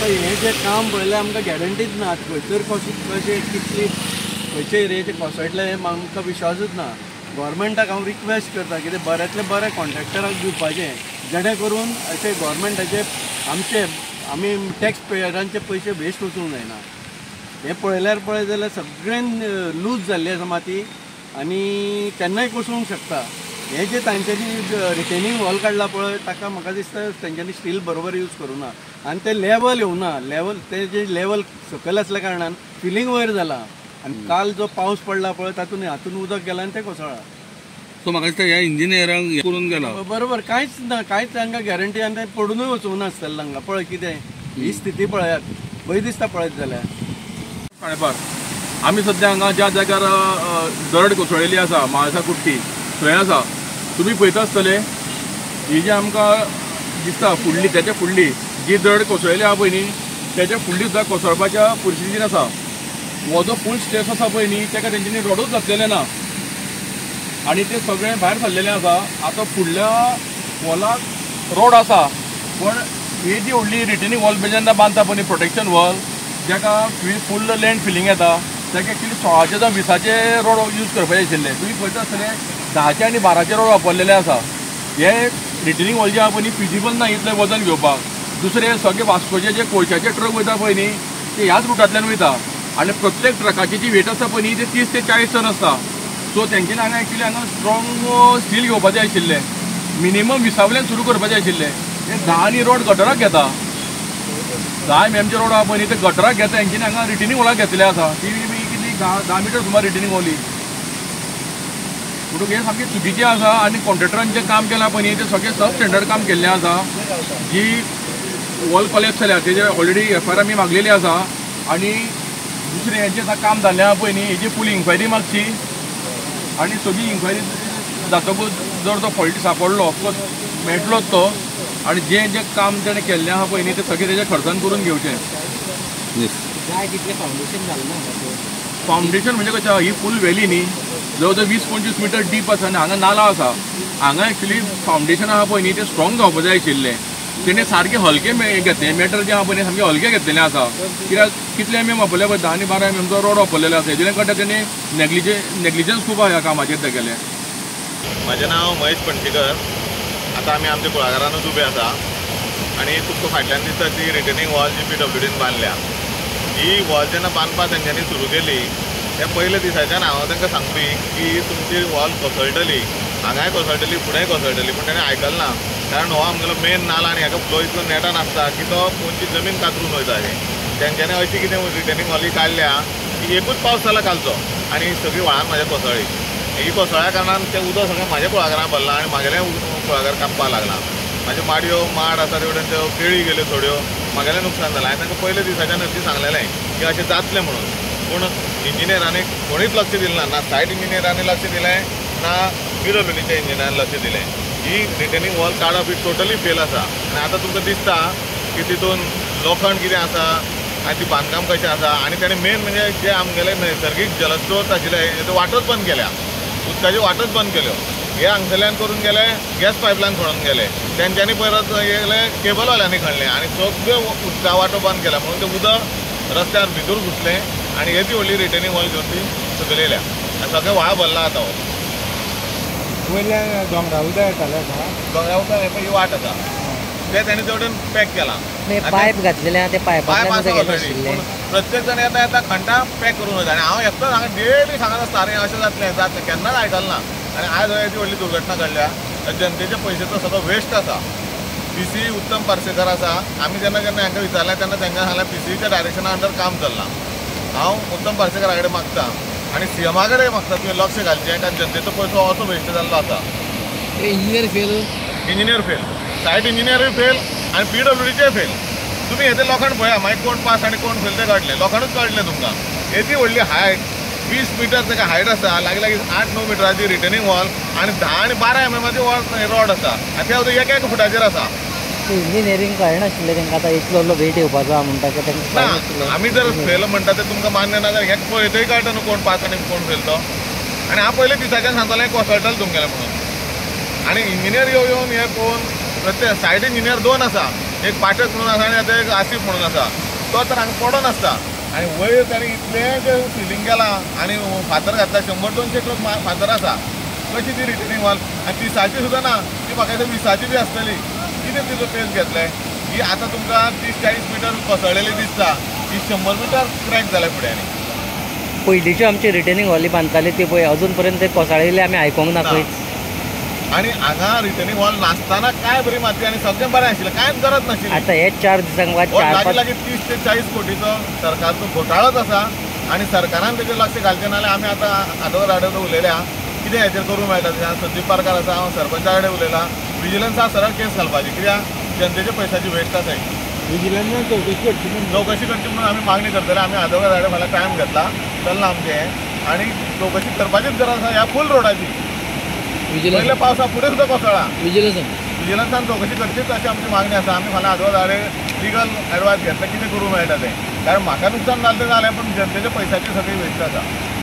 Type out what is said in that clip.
आतां हें जें काम पळयल्यार आमकां गॅरंटीच ना. खंयसर कशें कितली खंयचे एरियेचें कोसळटलें हें आमकां विश्वासूच ना. गव्हर्मेंटाक हांव रिक्वेस्ट करता कितें बऱ्यांतलें बरें कॉन्ट्रॅक्टराक दिवपाचें, जेणे करून अशें गव्हर्मेंटाचे आमचे आमी टॅक्स पेयरांचे पयशे वेस्ट वचूंक जायना. हें पळयल्यार पळयत जाल्यार सगळ्यान लूज जाल्ली आसा माती आनी केन्नाय कोसळूंक शकता. हें जें तांच्यांनी रिटेनींग वॉल काडला पळय ताका म्हाका दिसता तांच्यांनी स्टील बरोबर यूज करूं ना आनी तें लेवल येवना. लेवल तें जें लेवल सकयल आसल्या कारणान फिलींग वयर जालां आनी काल जो पावस पडला पळय तातूंत हातून उदक गेलां आनी तें कोसळ्ळां. सो म्हाका दिसता ह्या इंजिनियरांक करून गेला बरोबर, कांयच ना, कांयच तांकां गॅरंटी आनी तें पडुनूय वचूंक नासतलें तांकां. पळय कितें ही स्थिती पळयात, भंय दिसता पळयत जाल्यार. खांडेपार आमी सद्या हांगा ज्या जाग्यार दरड कोसळिल्ली आसा म्हाळसा कुट्टी थंय आसा. तुमी पळयता आसतले ही जी आमकां दिसता फुडली, तेच्या फुडली जी दरड कोसळिल्ली आसा पळय न्ही, तेच्या फुडली सुद्दां कोसळपाच्या परिस्थितीन आसा. हो जो फूल स्ट्रेस आसा पळय न्ही तेका तेंच्यांनी रोडूच घातलेले ना आनी ते सगळें भायर सरलेलें आसा. आतां फुडल्या वॉलाक रोड आसा, पूण ही जी व्हडली रिटेनींग वॉल जेन्ना बांदता पळय न्ही प्रोटेक्शन वॉल, जाका फूल लँड फिलींग येता, ताका एक्चुली 16चे जावं 20चे रोड यूज करपाचे आशिल्ले. तुमी पळयता आसतले 10चे आनी 12चे रोड वापरलेले आसा. हे रिटेनींग वॉल जे आसा पळय न्ही फिजिबल ना इतलें वजन घेवपाक. दुसरें सगळे वास्कोचे जे कोळशाचे ट्रक वयता पळय न्ही ते ह्याच रुटांतल्यान वयता आनी प्रत्येक ट्रकाची जी वेट आसता पळय न्ही ते 30 ते 40 टन आसता. सो तेंच्यांनी हांगा एक्चुली हांगा स्ट्रॉंग स्टील घेवपाचें आशिल्लें, मिनिमम 20 वयल्यान सुरू करपाचें आशिल्लें. ते 10 आनी रोड गटराक घेता, 10 mm रोड आसा पळय न्ही ते गटराक घेता. हेंच्यांनी हांगा रिटेनींग वॉलाक घेतलेले आसा, ती बी कितली 10 मिटर सुमार रिटेनींग वॉली. म्हणटकूच हें सामकें चुकीचें आसा आनी कॉन्ट्रॅक्टरान जें काम केलां पळय न्ही तें सगळें सब स्टँडर्ड काम केल्लें आसा. जी वॉल कॉलेप्स जाल्या तेजेर ऑलरेडी एफ I R आमी मागलेली आसा आनी दुसरें हेंचें आतां काम जाल्लें आसा पळय न्ही हेजी फूल इन्क्वायरी मागची आनी सगळी इन्क्वायरी जातकूच जर तो फॉल्ट सापडलो ऑफकोर्स मेळटलोच तो, आनी जें जें काम तेणें केल्लें आसा पळय न्ही तें सगळें तेज्या खर्चान करून घेवचें. फावंडेशन म्हणजे कशें, ही फूल व्हॅली न्ही जवळ जवळ 20-25 मिटर डीप आसा आनी हांगा नाला आसा. हांगा एक्चुली फावंडेशन आसा पळय न्ही तें स्ट्रॉंग जावपा जाय आशिल्लें. तेणें सारकें हलकें घेतलें मॅटर जें आसा पळय न्ही सामकें हलकें घेतलेलें आसा. कित्याक कितले mm वापरले पळय 10 आनी 12 mmचो रोड वापरलेलो आसा. हेजें कळटा तेणें नेग्लिजन्स खूब आसा ह्या कामाचेर तेगेलें. म्हजें नांव महेश पणजीकर. आतां आमी आमच्या कुळागरानूच उबे आसा आनी तुमकां फाटल्यान दिसता ती रिटेनींग वॉल जी PWDन बांदल्या. ही वॉल जेन्ना बांदपाक तेंच्यांनी सुरू केली त्या पयल्या दिसाच्यान हांव तांकां सांगपी की तुमची वॉल कोसळटली, हांगाय कोसळटली, फुडेंय कोसळटली, पूण तेणें आयकलें ना. कारण हो आमगेलो मेन नाला आनी हाका फ्लो इतलो नेटान आसता की तो पोंदची जमीन कातरून वयता. हें तेंच्यांनी अशी कितें रिटेनींग वॉली काडल्या की एकूच पावस जाला कालचो आनी सगळी व्हाळान म्हाज्या कोसळ्ळी. ही कोसळ्या कारणान तें उदक सगळें म्हाज्या कुळागरां भरलां आनी म्हागेलें कुळागर कापपाक लागलां. म्हाज्यो माडयो माड आसा ते वटेन त्यो केळी गेल्यो थोड्यो, म्हागेलें नुकसान जालां. हांवें तांकां पयल्या दिसाच्यान अशी सांगलेलें की अशें जातलें म्हणून, पूण इंजिनियरांनी कोणीच लक्ष दिलें ना, ना सायट इंजिनियरांनी लक्ष दिलें ना PWDच्या इंजिनियरान लक्ष दिलें. ही रिटेनींग वॉल काडप ही टोटली फेल आसा आनी आतां तुमकां दिसता की तितून लोखण कितें आसा आनी ती बांदकाम कशें आसा. आनी ताणें मेन म्हणजे जे आमगेले नैसर्गीक जलस्रोत आशिल्ले ते वाटोच बंद केल्या, उदकाच्यो वाटोच बंद केल्यो. हे हांगसरल्यान करून गेले, गॅस पायपलायन खणून गेले, तेंच्यांनी परत गेले केबलवाल्यांनी खणलें आनी सगळ्यो उदका वाटो बंद केल्या म्हणून तें उदक रस्त्यार भितर घुसलें आनी येदी व्हडली रिटेनींग वॉल घेवन ती सकयल येयल्या आनी सगळें व्हाळ भरलां आतां. हो वयल्या दोंगरा उदक येतालें, दोंगरा उदक ही वाट आसा ते तेणी ते वटेन पॅक केलां, पायप घातलेले आहा ते पायपांतल्यान. प्रत्येक जण येता येता खणटा पॅक करून वयता आनी हांव एकटोच हांगा डेली सांगत आसता अरे अशें जातलें जातलें, केन्नाच आयकलें ना. आनी आयज येदी व्हडली दुर्घटना घडल्या, जनतेच्या पयशेचो सगळो वेस्ट आसा. PC उत्तम पार्सेकर आसा, आमी जेन्ना जेन्ना हांकां विचारलें तेन्ना तांकां सांगलें PCच्या डायरेक्शना अंडर काम चल्लां. हांव उत्तम पार्सेकरा कडेन मागता आनी CMA कडेन मागता तुवें लक्ष घालचें, कारण जनतेचो पयसो असो वेस्ट जाल्लो आसा. Engineer fail, engineer fail, site इंजिनियरूय fail आनी PWDचेय फेल. तुमी हेतें लोखण पळया, मागीर कोण पास आनी कोण फेल तें कळटलें. लोखणूच कळटलें तुमकां. येदी व्हडली हायट 20 मिटर ताका हायट आसा, लागीं लागीं 8-9 मिटराची रिटेनींग वॉल आनी 10 आनी 12 mmची वॉल रॉड आसा आनी ते एक एक फुटाचेर आसा. इंजिनियरींग कळनाशिल्लें तांकां आतां इतलो व्हडलो वेट येवपाचो म्हणटा ना. आमी जर फेल म्हणटा तें तुमकां मान्य ना जाल्यार हें पळयतय कळटा न्हू कोण पास आनी कोण फेल तो. आनी हांव पयले दिसाच्यान सांगतालें कोसळटलें तुमगेलें म्हणून. आनी इंजिनियर येवन हे पळोवन प्रत्येक सायट इंजिनियर 2 आसा, एक पाठक म्हणून आसा आनी आतां एक आसिफ म्हणून आसा, तो तर हांगा पडोन आसता. आनी वयर ताणें इतलें तें सिलींग केलां आनी फातर घातला, 100-200 ट्रक फातर आसा. कशी ती रिटर्निंग वॉल आनी 30ची सुद्दां ना, ती म्हाका दिसता 20ची बी आसतली. कितें तिचो पेज घेतले? ही आतां तुमकां 30-40 मिटर कोसळलेली दिसता, ही 100 मिटर क्रॅक जाल्या फुडें. आनी पयलींच्यो आमची रिटर्निंग हॉली बांदताले ती पळय अजून पर्यंत ते कोसळिल्ले आमी आयकोंक ना खंयच. आनी हांगा रिटर्निंग हॉल नासतना काय बरी माती आनी सगळें बरें आशिल्लें, कांयच गरज नाशिल्ली. आतां हे 4 दिसांक वा 4-5 लागीं 30 ते 40 कोटीचो सरकारचो घोटाळोच आसा आनी सरकारान तेजेर लक्ष घालचें ना जाल्यार आमी आतां आदोगाद आडे उलयल्या कितें हेचेर करूंक मेळटा. संदीप पारकार आसा, हांव सरपंचा कडेन उलयलां, विजिलन्सा सरळ केस घालपाची, कित्याक जनतेच्या पैशाची वेस्ट आसा. विजिलन्सान चवकशी करची, चवकशी करची म्हणून आमी मागणी करतले. आमी आदोगाद आडे फाल्यां टायम घेतला, चल्ला आमचें आनी चवकशी करपाचीच गरज आसा ह्या फूल रोडाची. पयल्या पावसा फुडें सुद्दां कोसळ्ळा. विजिलन्सान चवकशी करचीच अशी आमची मागणी आसा. आमी फाल्यां आदोगाद आडे लिगल एडवायस घेतले कितें करूंक मेळटा तें, कारण म्हाका नुकसान जालें तें जालें, पूण जनतेच्या पैशाची सगळी वेस्ट आसा.